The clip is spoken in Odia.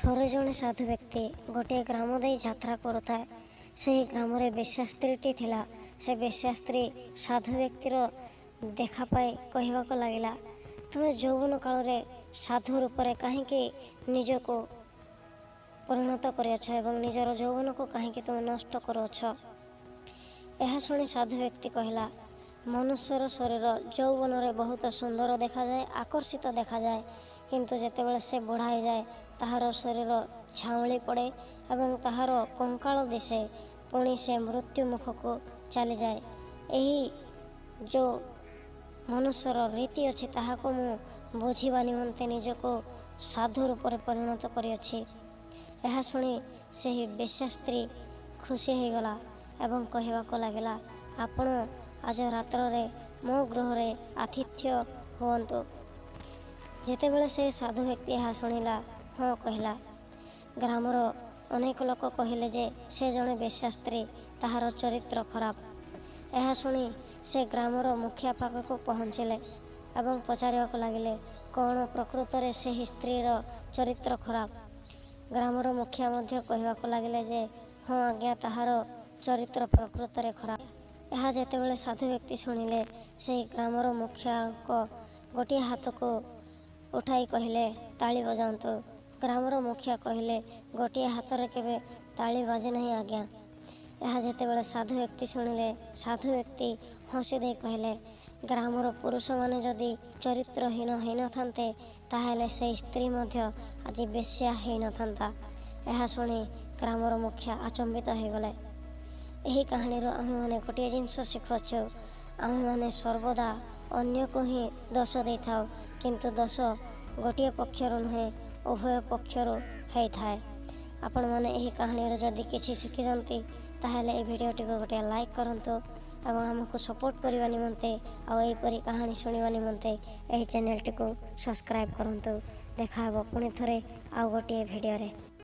ଥରେ ଜଣେ ସାଧୁ ବ୍ୟକ୍ତି ଗୋଟିଏ ଗ୍ରାମ ଦେଇ ଯାତ୍ରା କରୁଥାଏ। ସେହି ଗ୍ରାମରେ ବେଶ୍ୟା ସ୍ତ୍ରୀଟି ଥିଲା। ସେ ବେଶ୍ୟା ସ୍ତ୍ରୀ ସାଧୁ ବ୍ୟକ୍ତିର ଦେଖା ପାଇ କହିବାକୁ ଲାଗିଲା, "ତୁମେ ଯୌବନ କାଳରେ ସାଧୁ ରୂପରେ କାହିଁକି ନିଜକୁ ପରିଣତ କରିଅଛ ଏବଂ ନିଜର ଯୌବନକୁ କାହିଁକି ତୁମେ ନଷ୍ଟ କରୁଅଛ?" ଏହା ଶୁଣି ସାଧୁ ବ୍ୟକ୍ତି କହିଲା, "ମନୁଷ୍ୟର ଶରୀର ଯୌବନରେ ବହୁତ ସୁନ୍ଦର ଦେଖାଯାଏ, ଆକର୍ଷିତ ଦେଖାଯାଏ। କିନ୍ତୁ ଯେତେବେଳେ ସେ ବୁଢ଼ା ହେଇଯାଏ, ତାହାର ଶରୀର ଝାଉଁଳି ପଡ଼େ ଏବଂ ତାହାର କଙ୍କାଳ ଦିଶେ। ପୁଣି ସେ ମୃତ୍ୟୁ ମୁଖକୁ ଚାଲିଯାଏ। ଏହି ଯେଉଁ ମନୁଷ୍ୟର ରୀତି ଅଛି, ତାହାକୁ ମୁଁ ବୁଝିବା ନିମନ୍ତେ ନିଜକୁ ସାଧୁ ରୂପରେ ପରିଣତ କରିଅଛି।" ଏହା ଶୁଣି ସେହି ବେଶ୍ୟା ସ୍ତ୍ରୀ ଖୁସି ହୋଇଗଲା ଏବଂ କହିବାକୁ ଲାଗିଲା, "ଆପଣ ଆଜି ରାତ୍ରରେ ମୋ ଗୃହରେ ଆତିଥ୍ୟ ହୁଅନ୍ତୁ।" ଯେତେବେଳେ ସେ ସାଧୁ ବ୍ୟକ୍ତି ଏହା ଶୁଣିଲା, ହଁ କହିଲା। ଗ୍ରାମର ଅନେକ ଲୋକ କହିଲେ ଯେ ସେ ଜଣେ ବେଶ୍ୟା ସ୍ତ୍ରୀ, ତାହାର ଚରିତ୍ର ଖରାପ। ଏହା ଶୁଣି ସେ ଗ୍ରାମର ମୁଖିଆ ପାଖକୁ ପହଞ୍ଚିଲେ ଏବଂ ପଚାରିବାକୁ ଲାଗିଲେ, "କ'ଣ ପ୍ରକୃତରେ ସେହି ସ୍ତ୍ରୀର ଚରିତ୍ର ଖରାପ?" ଗ୍ରାମର ମୁଖିଆ ମଧ୍ୟ କହିବାକୁ ଲାଗିଲେ ଯେ ହଁ ଆଜ୍ଞା, ତାହାର ଚରିତ୍ର ପ୍ରକୃତରେ ଖରାପ। ଏହା ଯେତେବେଳେ ସାଧୁ ବ୍ୟକ୍ତି ଶୁଣିଲେ, ସେହି ଗ୍ରାମର ମୁଖିଆଙ୍କ ଗୋଟିଏ ହାତକୁ ଉଠାଇ କହିଲେ, "ତାଳି ବଜାନ୍ତୁ।" ଗ୍ରାମର ମୁଖିଆ କହିଲେ, "ଗୋଟିଏ ହାତରେ କେବେ ତାଳି ବାଜେ ନାହିଁ ଆଜ୍ଞା।" ଏହା ଯେତେବେଳେ ସାଧୁ ବ୍ୟକ୍ତି ଶୁଣିଲେ, ସାଧୁ ବ୍ୟକ୍ତି ହସି ଦେଇ କହିଲେ, "ଗ୍ରାମର ପୁରୁଷମାନେ ଯଦି ଚରିତ୍ରହୀନ ହେଇନଥାନ୍ତେ, ତାହେଲେ ସେହି ସ୍ତ୍ରୀ ମଧ୍ୟ ଆଜି ବେଶ୍ୟା ହେଇନଥାନ୍ତା।" ଏହା ଶୁଣି ଗ୍ରାମର ମୁଖିଆ ଆଚମ୍ବିତ ହୋଇଗଲେ। ଏହି କାହାଣୀରୁ ଆମ୍ଭେମାନେ ଗୋଟିଏ ଜିନିଷ ଶିଖୁଅଛୁ। ଆମ୍ଭେମାନେ ସର୍ବଦା ଅନ୍ୟକୁ ହିଁ ଦୋଷ ଦେଇଥାଉ, କିନ୍ତୁ ଦୋଷ ଗୋଟିଏ ପକ୍ଷରୁ ନୁହେଁ, ଉଭୟ ପକ୍ଷରୁ ହେଇଥାଏ। ଆପଣମାନେ ଏହି କାହାଣୀରୁ ଯଦି କିଛି ଶିଖିଛନ୍ତି, ତାହେଲେ ଏହି ଭିଡ଼ିଓଟିକୁ ଗୋଟିଏ ଲାଇକ୍ କରନ୍ତୁ ଏବଂ ଆମକୁ ସପୋର୍ଟ କରିବା ନିମନ୍ତେ ଆଉ ଏହିପରି କାହାଣୀ ଶୁଣିବା ନିମନ୍ତେ ଏହି ଚ୍ୟାନେଲଟିକୁ ସବସ୍କ୍ରାଇବ୍ କରନ୍ତୁ। ଦେଖା ହେବ ପୁଣି ଥରେ ଆଉ ଗୋଟିଏ ଭିଡ଼ିଓରେ।